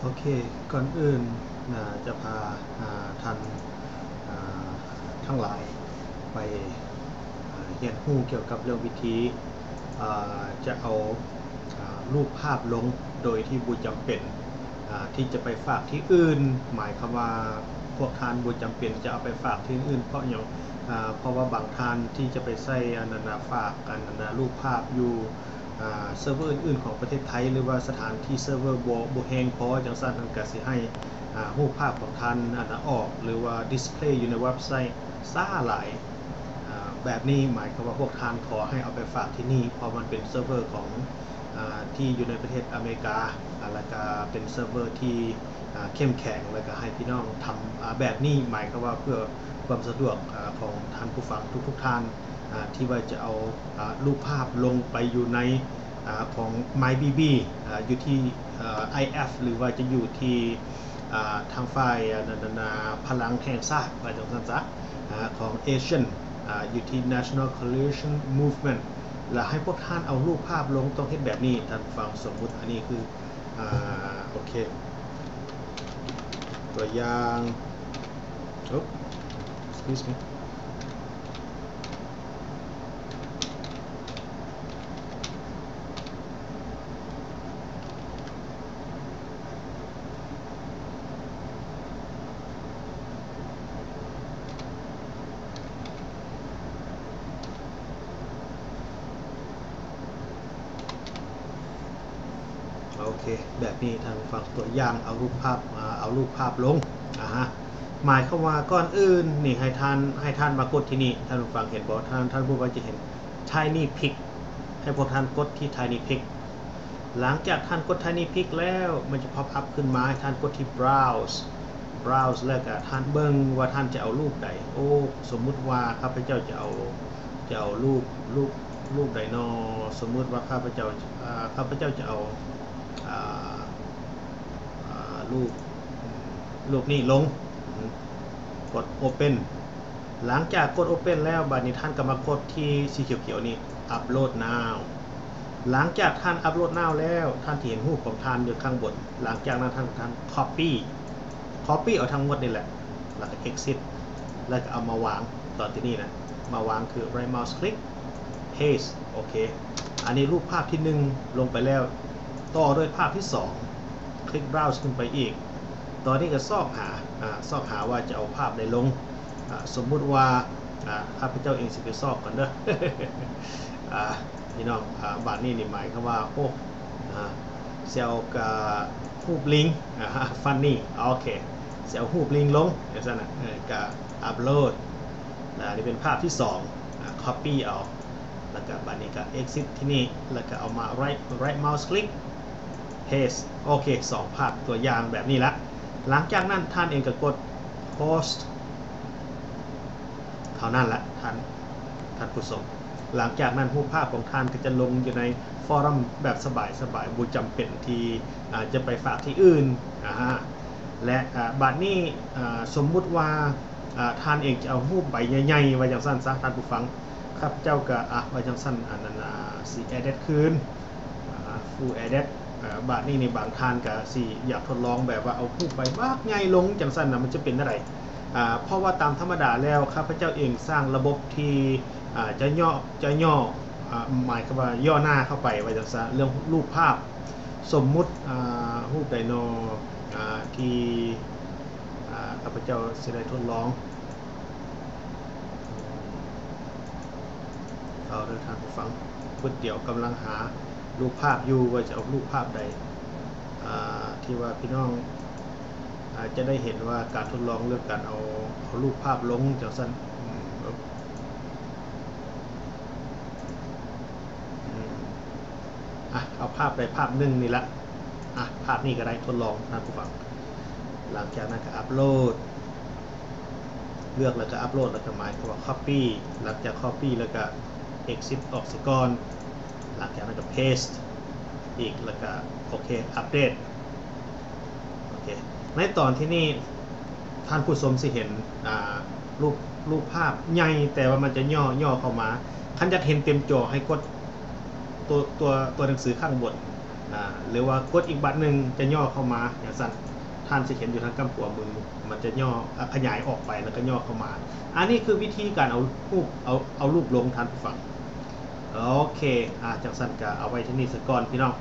ໂອເຄ, ກ່ອນອື່ນ ອາ ຈະພາ ອາ ທ່ານ ອາ ທັງຫຼາຍໄປ ອາ ຮຽນຮູ້ກ່ຽວກັບເລື່ອງວິທີ ອາ ຈະເອົາ ອາ ຮູບພາບລົງໂດຍທີ່ບໍ່ຈຳເປັນ ອາ ທີ່ຈະໄປຝາກທີ່ອື່ນ. ໝາຍຄວາມວ່າພວກທ່ານບໍ່ຈຳເປັນຈະເອົາໄປຝາກທີ່ອື່ນ. ເພາະຫຍັງ? ອາ ເພາະວ່າບາງທ່ານທີ່ຈະໄປໃຊ້ອັນນັ້ນນະ ຝາກອັນນັ້ນນະ ຮູບພາບຢູ່ ອາ ເຊີເວີອື່ນໆຂອງປະເທດໄທ ຫຼືວ່າສະຖານທີ່ເຊີເວີບໍ່ ບໍ່ແຮງພໍຈັ່ງຊັ້ນ ມັນກະຊິໃຫ້ ອາ ຮູບພາບຂອງທ່ານອັນນະອອກ ຫຼືວ່າດິສເພລຢູ່ໃນເວັບໄຊຊ້າຫຼາຍ. ອາ ແບບນີ້ໝາຍຄວາມວ່າພວກທ່ານຂໍໃຫ້ເອົາໄປຝາກທີ່ນີ້ ເພາະມັນເປັນເຊີເວີຂອງ ອາ ທີ່ຢູ່ໃນປະເທດອາເມລິກາ ອາ ແລ້ວກະເປັນເຊີເວີທີ່ ອາ ເຂັ້ມແຂງ ແລ້ວກະໃຫ້ພີ່ນ້ອງທຳ ອາ ແບບນີ້ ໝາຍຄວາມວ່າເພື່ອຄວາມສະດວກ ອາ ຂອງທ່ານຜູ້ຟັງທຸກໆທ່ານ ອາ ທີ່ວ່າຈະເອົາ ອາ ຮູບພາບລົງໄປຢູ່ໃນ ອາ ຂອງ MyBB ອາ ຢູ່ທີ່ ອາ ໄອແອັບ ຫຼືວ່າຈະຢູ່ທີ່ ອາ ທາງຝ່າຍ ອາ ນັ້ນນະ ພະລັງແຫ່ງຊາດ ວ່າຈັ່ງຊັ້ນຊະ ອາ ຂອງ ASEAN ອາ ຢູ່ທີ່ National Coalition Movement ແລ້ວໃຫ້ພວກທ່ານເອົາຮູບພາບລົງ ຕ້ອງເຮັດແບບນີ້. ທ່ານຜູ້ຟັງ, ສົມມຸດອັນນີ້ຄື ອາ ໂອເຄ ຕົວຢ່າງ ໂອ excuse me. ໂອເຄ ແບບນີ້ທ່ານຜູ້ຟັງ, ຕົວຢ່າງເອົາຮູບພາບ ອາ ເອົາຮູບພາບລົງ ອາຮະ ໝາຍຄວາມວ່າກ່ອນອື່ນນີ້ໃຫ້ທ່ານ ໃຫ້ທ່ານມາກົດທີ່ນີ້. ທ່ານຜູ້ຟັງເຫັນບໍ່? ທ່ານ ທ່ານຜູ້ຟັງຈະເຫັນ TinyPic ໃຫ້ພວກທ່ານກົດທີ່ TinyPic. ຫຼັງຈາກທ່ານກົດ TinyPic ແລ້ວ ມັນຈະ pop up ຂຶ້ນມາ ໃຫ້ທ່ານກົດທີ່ Browse Browse ແລ້ວກະທ່ານເບິ່ງວ່າທ່ານຈະເອົາຮູບໃດ. ໂອ້ ສົມມຸດວ່າຂ້າພະເຈົ້າຈະເອົາ ຈະເອົາຮູບ ຮູບ ຮູບໃດນໍ? ສົມມຸດວ່າຂ້າພະເຈົ້າ ອາ ຂ້າພະເຈົ້າຈະເອົາ ອາ ອາ ຮູບ ຮູບນີ້ລົງ. ກົດ Open. ຫຼັງຈາກກົດ Open ແລ້ວ, ບາດນີ້ທ່ານກໍມາກົດທີ່ສີຂຽວໆນີ້ Upload Now. ຫຼັງຈາກທ່ານ Upload Now ແລ້ວ, ທ່ານຈະເຫັນຮູບຂອງທ່ານຢູ່ຂ້າງບົນ. ຫຼັງຈາກນັ້ນ, ທ່ານ ທ່ານ Copy Copy ເອົາທັງໝົດນີ້ແຫຼະ ແລ້ວກໍ Exit ແລ້ວກໍເອົາມາວາງຕອນທີ່ນີ້ນະ ມາວາງຄື Right Mouse Click Paste. ໂອເຄ ອັນນີ້ຮູບພາບທີໜຶ່ງລົງໄປແລ້ວ, ຕໍ່ດ້ວຍພາບທີສອງ ຄລິກ Browse ຂຶ້ນໄປອີກ. ຕອນນີ້ກໍຊອກຫາ ອາ ຊອກຫາວ່າຈະເອົາພາບໃດລົງ. ອາ ສົມມຸດວ່າ ອາ ຂ້າພະເຈົ້າເອງຊິໄປຊອກກ່ອນເດີ ອາ ພີ່ນ້ອງ. ອາ ບາດນີ້ນີ້ໝາຍຄວາມວ່າ ໂອ້ ອາ ຊິເອົາກະຮູບລິງ ອາ Funny ໂອເຄ ຊິເອົາຮູບລິງລົງຈັ່ງຊັ້ນນະ ເອີ ກະ Upload ອາ ນີ້ເປັນພາບທີສອງ ອາ Copy ເອົາ ແລ້ວກະບາດນີ້ກະ Exit ທີ່ນີ້ ແລ້ວກະເອົາມາ Right Right Mouse Click Paste. ໂອເຄ ສອງພາບຕົວຢ່າງແບບນີ້ລະ. ຫຼັງຈາກນັ້ນທ່ານເອງກໍກົດ Post ເທົ່ານັ້ນລະທ່ານ ທ່ານຜູ້ຊົມ. ຫຼັງຈາກນັ້ນຮູບພາບຂອງທ່ານກໍຈະລົງຢູ່ໃນຟອຣັມແບບສະບາຍໆ ບໍ່ຈຳເປັນທີ່ ອາ ຈະໄປຝາກທີ່ອື່ນ. ອາ ແລະ ອາ ບາດນີ້ ອາ ສົມມຸດວ່າ ອາ ທ່ານເອງຈະເອົາຮູບໃບໃຫຍ່ໆ ວ່າຈັ່ງຊັ້ນຊະ ທ່ານຜູ້ຟັງ. ຂ້າພະເຈົ້າກໍ ອາ ວ່າຈັ່ງຊັ້ນ ອັນນັ້ນ ອາ ຊິ Edit ຄືນ ອາ Full Edit. ອາ ບາດນີ້ນີ້ບາງທ່ານກໍຊິຢາກທົດລອງແບບວ່າເອົາຮູບໃບບັກໃຫຍ່ລົງຈັ່ງຊັ້ນນະ ມັນຈະເປັນແນວໃດ? ອາ ເພາະວ່າຕາມທຳມະດາແລ້ວ ຂ້າພະເຈົ້າເອງສ້າງລະບົບທີ່ ອາ ຈະຫຍໍ້ ຈະຫຍໍ້ ອາ ໝາຍຄວາມວ່າຫຍໍ້ໜ້າເຂົ້າໄປ ວ່າຈັ່ງຊັ້ນ ເລື່ອງຮູບພາບ. ສົມມຸດ ອາ ຮູບໃດນໍ ອາ ທີ່ ອາ ຂ້າພະເຈົ້າຊິໄດ້ທົດລອງ. ເອົາເດີທ່ານຜູ້ຟັງ, ປຶດດຽວກຳລັງຫາຮູບພາບຢູ່ວ່າຈະເອົາຮູບພາບໃດ ອາ ທີ່ວ່າພີ່ນ້ອງອາດຈະໄດ້ເຫັນວ່າການທົດລອງເລື່ອງການເອົາ ເອົາຮູບພາບລົງຈັ່ງຊັ້ນ. ອາ ເອົາພາບໃດພາບໜຶ່ງນີ້ລະ. ອາ ພາບນີ້ກໍໄດ້ ທົດລອງທ່ານຜູ້ຟັງ. ຫຼັງຈາກນັ້ນກໍອັບໂຫຼດ ເລືອກແລ້ວກໍອັບໂຫຼດ ແລ້ວກໍໝາຍຄວາມວ່າກັອບປີ້. ຫຼັງຈາກກັອບປີ້ແລ້ວກໍເອັກຊິດອອກສາກ່ອນ. ຫຼັງຈາກນັ້ນກໍເພສອີກ ແລ້ວກໍໂອເຄ ອັບເດດ. ໂອເຄ ໃນຕອນທີ່ນີ້ທ່ານຜູ້ຊົມຊິເຫັນ ອາ ຮູບ ຮູບພາບໃຫຍ່ ແຕ່ວ່າມັນຈະຫຍໍ້ ຫຍໍ້ເຂົ້າມາ. ຄັນຢາກເຫັນເຕັມຈໍໃຫ້ກົດຕົວ ຕົວ ຕົວໜັງສືຂ້າງບົນ. ອ່າ ຫຼືວ່າກົດອີກບັດໜຶ່ງຈະຫຍໍ້ເຂົ້າມາຈັ່ງຊັ້ນ ທ່ານຊິເຫັນຢູ່ທາງກ້ຳຂວາມື ມັນຈະຫຍໍ້ ອາ ຂະຫຍາຍອອກໄປ ແລ້ວກໍຫຍໍ້ເຂົ້າມາ. ອັນນີ້ຄືວິທີການເອົາຮູບ ເອົາ ເອົາຮູບລົງທ່ານຜູ້ຟັງ. ໂອເຄ ອາ ຈັ່ງຊັ້ນກໍເອົາໄວ້ເທົ່ານີ້ສາກ່ອນພີ່ນ້ອງ.